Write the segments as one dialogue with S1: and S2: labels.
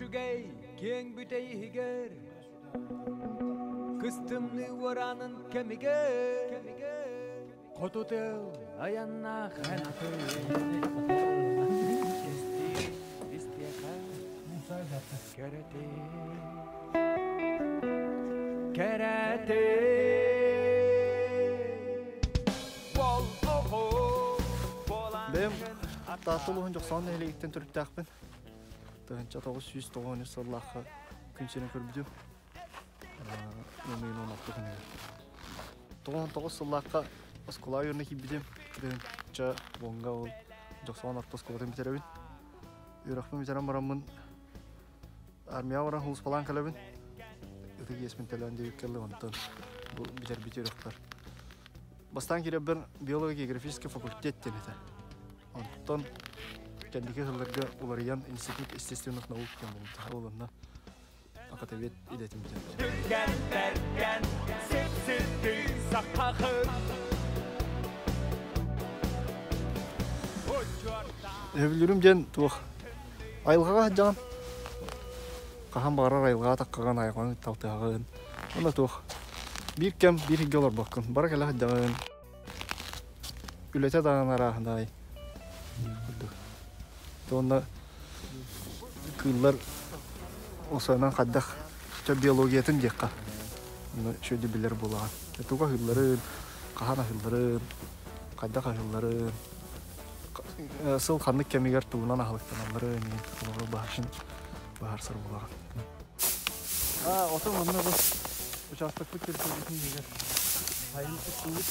S1: Үчүгэй киэҥ бүтэй иһигэр Кыстымныы уораанын кэмигэр Хоту тыл айаннаах эн аты Истиэхэ кэрэтин Кэрэтин
S2: Бэйэм Таатта улууһун Дьохсоҕон нэһилиэгиттэн төрүттээхпин. 1993 сыллаахха күн сирин көрбүтүм. Ыамыйын 16 күнүгэр. 99 сыллаахха оскуола үөрэнэ киирбитим. Тыһыынча уонга ол Дьохсоҕон орто оскуолатын бүтэрэбин. Үөрэхпин бүтэрэн бараммын армияҕа баран сулууспалаан кэлэбин. Ытык иэспин төлөөн диэбиккэ дылы онтон бу бүтэрбит үөрэхпэр. Бастаан киирэрбэр биолого-географический факультет диэн этэ. Онтон кэнники сылларга уларыйан Институт естественных наук диэн буолбута. Ол онно академия идэтин бүтэрбитим.
S1: Түргэн бэргэн сип-сирдии сахахын
S2: Өбүлүүрүм диэн туох айылҕаҕа сылдьаҕын. Хаһан баҕарар айылҕаҕа таххаҕын, айылҕаны талтыһаҕын. Уонна туох биир кэм биир сиргэ олорбоккун. Бара кэлэ сылдьаҕын. Үлэтэ даҕаны арааһынай курдук. Уонна кыыллар осонон хайдах чэ биологиятын диэххэ онно үчүгэйдик билэр буолаҕын. Тугу аһыылларын, хаһан аһыылларын, хайдах аһыылларын, сыл ханнык кэмигэр тугунан аһылыктаналларын иһин олору баһашын быһаарсар буолаҕын. Аа, отон онно бу учаастакпыт территориятын иһигэр айан оттуубут.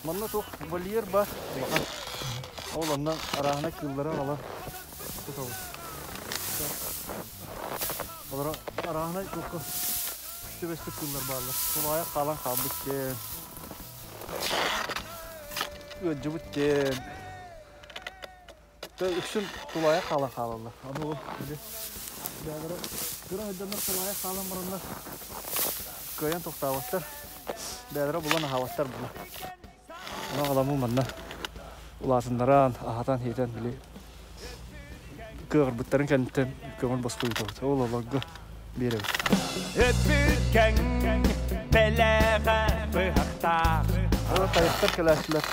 S2: Манна туох вольер бар улахан. Ол онно арааһына кыыллары аҕалан тутабыт. Олоро арааһынай туохха түбэспит кыыллар бааллар. Тулаайах хаалан хаалбыт диэн, ыалдьыбыт диэн. Үксүн тулаайах хаалан хаалаллар. Аны ол били бэйэлэрэ кыра сылдьаннар тулаайах хаалан бараннар кыайан тохтооботтор. Бэйэлэрэ булан аһаабаттар була. Онон аҕаламмын манна улаатыннаран, аһатан-сиэтэн били кыаҕырбыттарын кэнниттэн көҥүл босхо ыытабыт. Ол олорго биэрэбит.
S1: Өпүкэҥ бэлэҕэ быһахтаах.
S2: Тайахтар кэлээччилэр.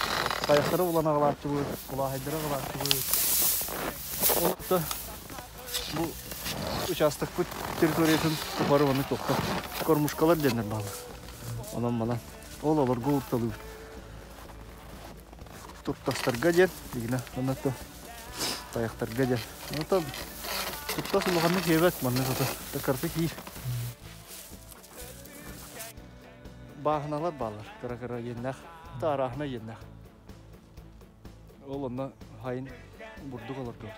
S2: Тайахтары булан аҕалааччыбыт, кулааһайдары аҕалааччыбыт. Ол бу учаастакпыт территориятын тухары ону туохха кормушкалар диэннэр бааллар. Онон манан ол олорго уурталыыбыт. Туртастарга диэн, игина, онно тайахтарга диэн. Онтон Туттас улаханнык сиэбэт, манна сата такарты киир. Бааһыналар бааллар, кыра-кыра иэннээх, таараахына иэннээх. Ол онно хайын бурдук олордубут.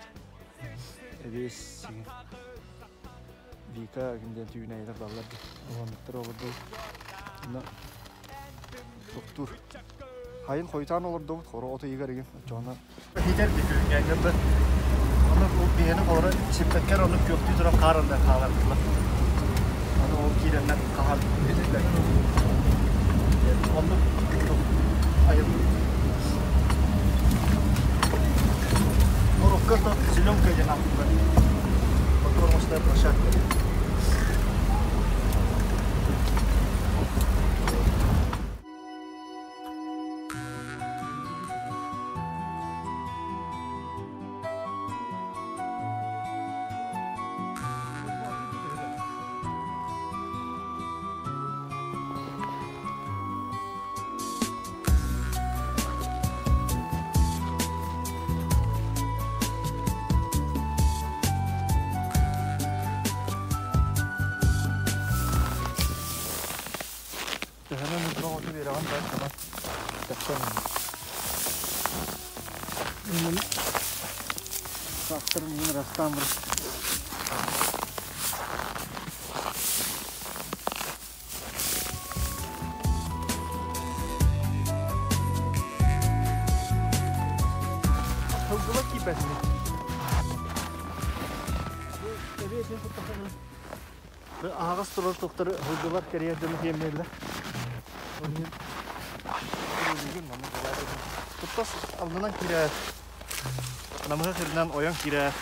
S2: Эбиэс Вика диэн түүнэйилэр бааллар дии. Оннуктар олордубут. Онно тохтуур. Хайын хойутаан олордубут, хоро от ыйыгар игин оччоҕуна Хитер күҥҥэ да Ону ол биһиэни холоро сиппэккэр ону күөхтүү туран хаар анныгар хаалар буолла. Аны ол киирэннэр хаһан этиллэр. Оннук айыллыбыт. Урукка то зеленка диэн ааттыыллар. Подкормочная площадка. Төһөнөн элбэх оту биэрэҕин да оччонон тахсан Саахтарын иһин ырастаан баран Сылгылар киирбэтиннэр. Аһаҕас турар туохтары сылгылар кэрийэр дьону тиэмнэллэр. Ол иһин Туттас алдынан киирэр, намыһах сиринэн ойон киирэр.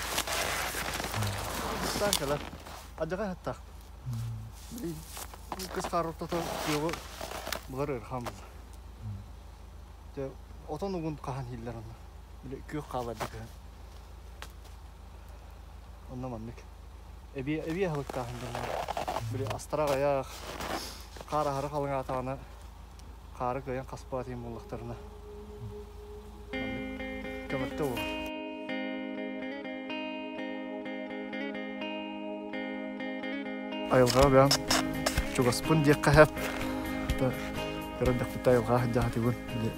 S2: Бастаан кэлэр. Адьаҕай хаттаах. Кыс хаар ортото күөҕү булар ыарахан буолар. Дьэ, отон угун хаһан иһиллэр онно. Били күөх хаалар да кыһын. Онно маннык. Эбии эбии аһылыктааһын дьоннор. Били астара аҕыйах, хаар аһары халыҥаатаҕына хаары кыайан хаспат иһин буоллахтарына маннык көмөлтө буолар. Айылҕаҕа бэйэм чугаспын диэххэ сөп. Көрөн дэхпитэ айылҕаҕа сылдьаатыбын. Били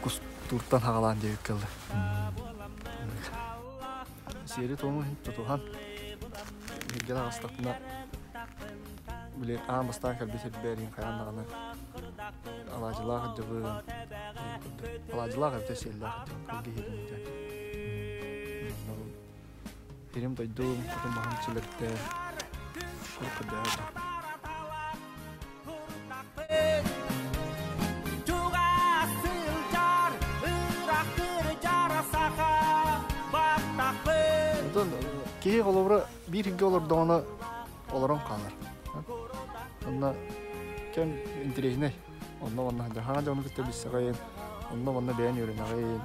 S2: кустууртан хаҕалаан диэбиккэ дылы. Сиэри-туому иһин тутуһан бииргэ таҕыстахпына били аан бастаан кэлбит сирбэр иһин хайаан даҕаны алаадьылаах ыдьыбын алаадьылаах эбитэ сиэллээх ыдьыбын кылгы иһиринитэ Ирим дойдум хотун маһын чилэрдэ куркурдаа. Онтон киһи холобура биир сиргэ олордоҕуна олорон хаалар. Онно кэм интэриэһинэй. Онно-манна саҥа дьону кытта билсэҕин, онно-манна бэйэн үөрэнэҕин,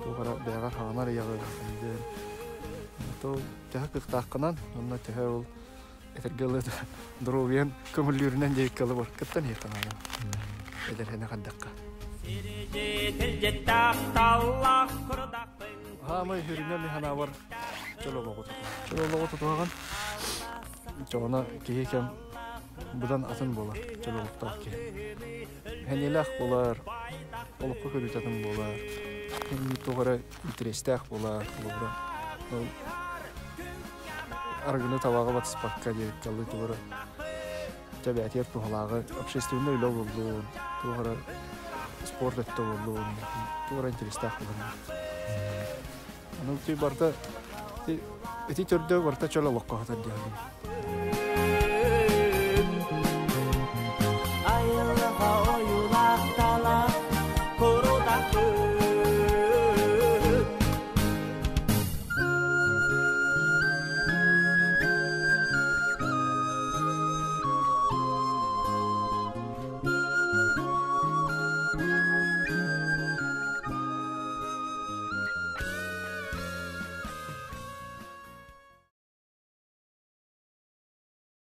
S2: туох эрэ бэйэҕэр хаҕанар ыйаҕын. То төһө кыахтааххынан, онно төһө ол этэргэ дылы доруобуйан көҥүллүүрүнэн диэки ылы кыттан иһиэххэ наада. Эдэрһэни хардахха. Хаамай хүрүнэ ми ханаабар чөл олоҕу тутуһар. Чөл олоҕу тутуһаҕын. Чоҕуна киһи кэм быдан атын буолар, чөл олохтоох киһи. Хэниэлээх буолар, олоххо көрүүтэ атын буолар, туох эрэ интэриэстээх буолар, холобура. Ол арыгыны табаҕы батыспакка диэбиккэ дылы тугу эрэ тэбээтигэр туһалааҕы общественнай үлэ буоллун, туох эрэ спорт өттө буоллун, туох эрэ интэриэстээх буолар. Аны ити барыта ити төрдө барыта чөл олоххо сытар диэн.